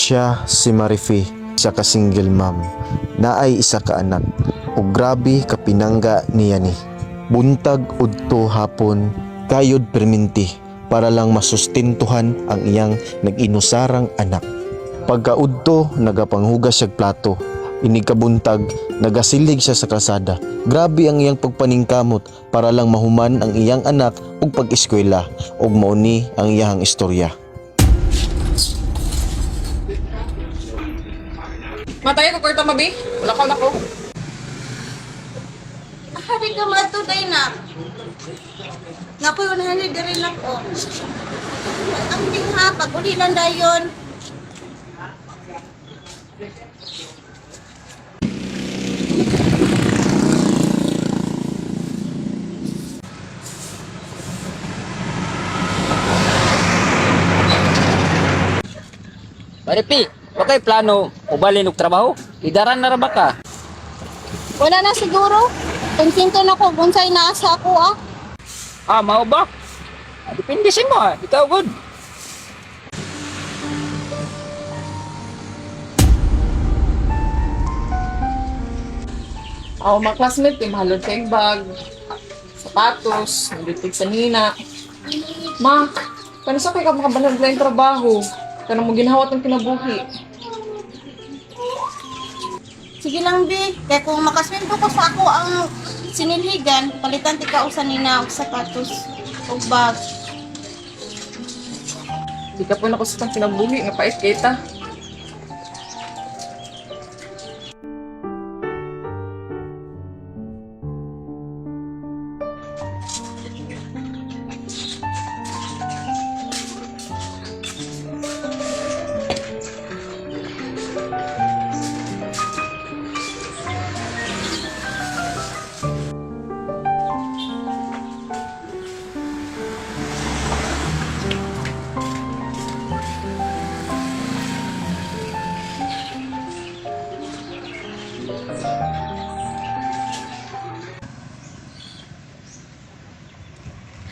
Siya si Marife, isa ka single mom, naay isa ka anak, ug grabe kapinangga niya ni. Buntag udto hapon, kayod perminti para lang masustentuhan ang iyang nag-inusarang anak. Pagkaudto, nagapanghugas siyag plato. Inig kabuntag, nagasilig siya sa kalsada. Grabe ang iyang pagpaningkamot para lang mahuman ang iyang anak ug pag-eskwela ug mao ni ang iyang istorya. Matay ko kwarta mabi. Wala ka na ko. Hari ka matuday na. Napoy 100 diri lang oh. Ang ding ha, pag uli lang dayon. Maripi, wakay plano, ubalin og trabaho. Idaran na ra ba ka? Wala na siguro. Konsinto na ko kung unsay naa sa ako ah. Ah, mao ba? Ah, depende sa imo ah. Ikaw good. Ako mga classmate, yung mahalon kay bag, sapatos, nalitig sa nina. Ma, kano sa kay ka makabalag lang trabaho? Kano mo ginhawat ng kinabuhi? Sige lang bi, kay kung makasweldo ko sa ako ang sinilhigan, palitan ti ka usa nina og sapatos og bag. Di ka po na sa kinabuhi, nga pait kita.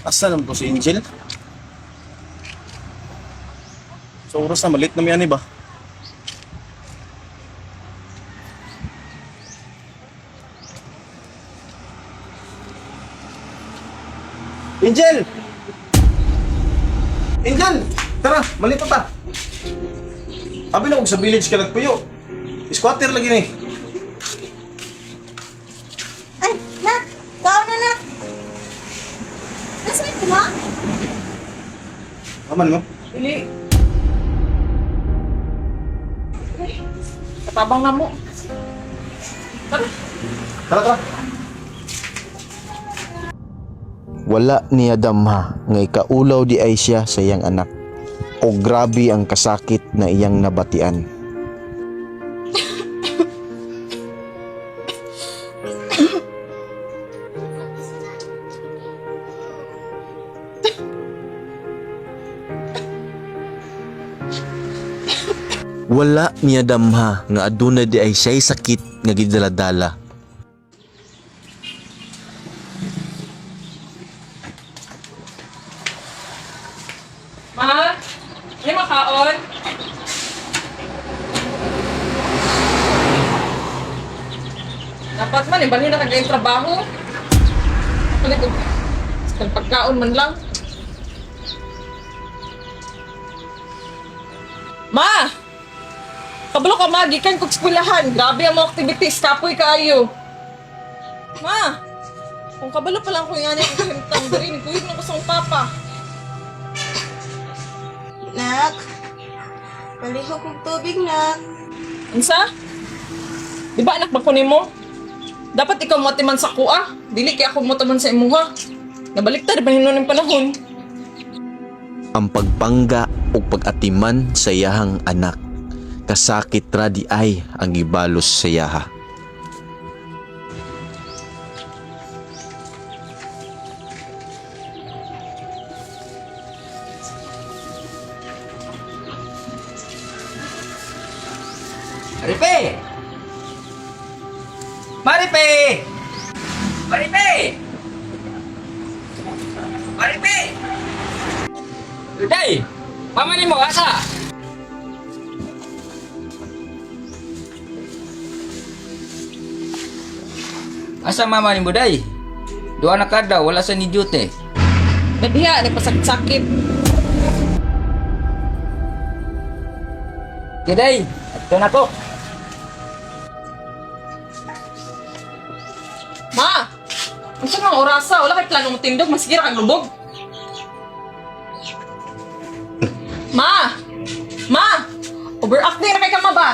Asa naman to si Angel? Sa oras na malit na may ani ba? Angel! Angel! Tara, malit na ta. Abi na kung sa village ka nagpuyo. Squatter lagi ni. Ay, nak, kaon na nak. Nasa ito ma? Aman mo? Dili. Ay, katabang na mo. Tara. Tara, tara. Wala niya damha nga ikaulaw di ay siya sa iyang anak. O grabe ang kasakit na iyang nabatian. Wala niya damha nga aduna di ay siya'y sakit nga gidaladala. Ma, ano makaon? Dapat man, ibalhin na kagayang trabaho. Palit ko, sa pagkaon man lang. Ma! Kabalo ka, ma. Gikan kog eskwelahan. Grabe ang mga activities. Kapoy kaayo. Ma! Kung kabalo pa lang ko yung anak ko kahimtang diri, nagkuyog na ko sa akong papa. Nak, palihog og tubig nak. Unsa? Di ba anak ba ko nimo? Dapat ikaw motiman sa kuha. Dili kay ako motiman sa imuha. Nabaliktad ba hinuon ng panahon? Ang pagpangga ug pag-atiman sa iyahang anak. Kasakit ra di ay ang gibalos sa iyaha. Maripi! Maripi! Maripi! Maripi! Day! Mama nimo asa? Asa mama ni Buday? Duha na kada, wala sa ni duty. Nadiha, nagpasakit-sakit. Kiday, ito na ko. Ma! Unsa nga orasa? Wala kay planong tindog, maski ra kang lubog. Ma! Ma! Overacting na kay ka ma ba?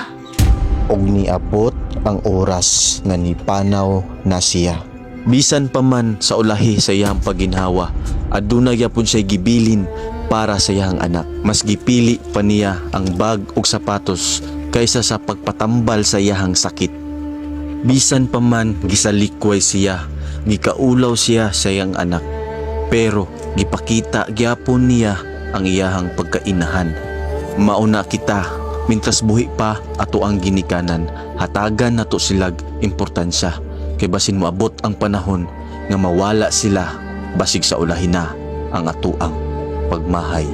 Og niabot ang oras nga nipanaw na siya. Bisan pa man sa ulahi sa iyang paginhawa, aduna gyapon siya gibilin para sa iyang anak. Mas gipili pa niya ang bag ug sapatos kaysa sa pagpatambal sa iyang sakit. Bisan pa man gisalikway siya, gikaulaw siya sa iyang anak. Pero gipakita gyapon niya ang iyahang pagkainahan. Mauna kita, mintras buhi pa ato ang ginikanan, hatagan nato silag importansya. Kay basin moabot ang panahon nga mawala sila basig sa ulahin na ang atoang pagmahay.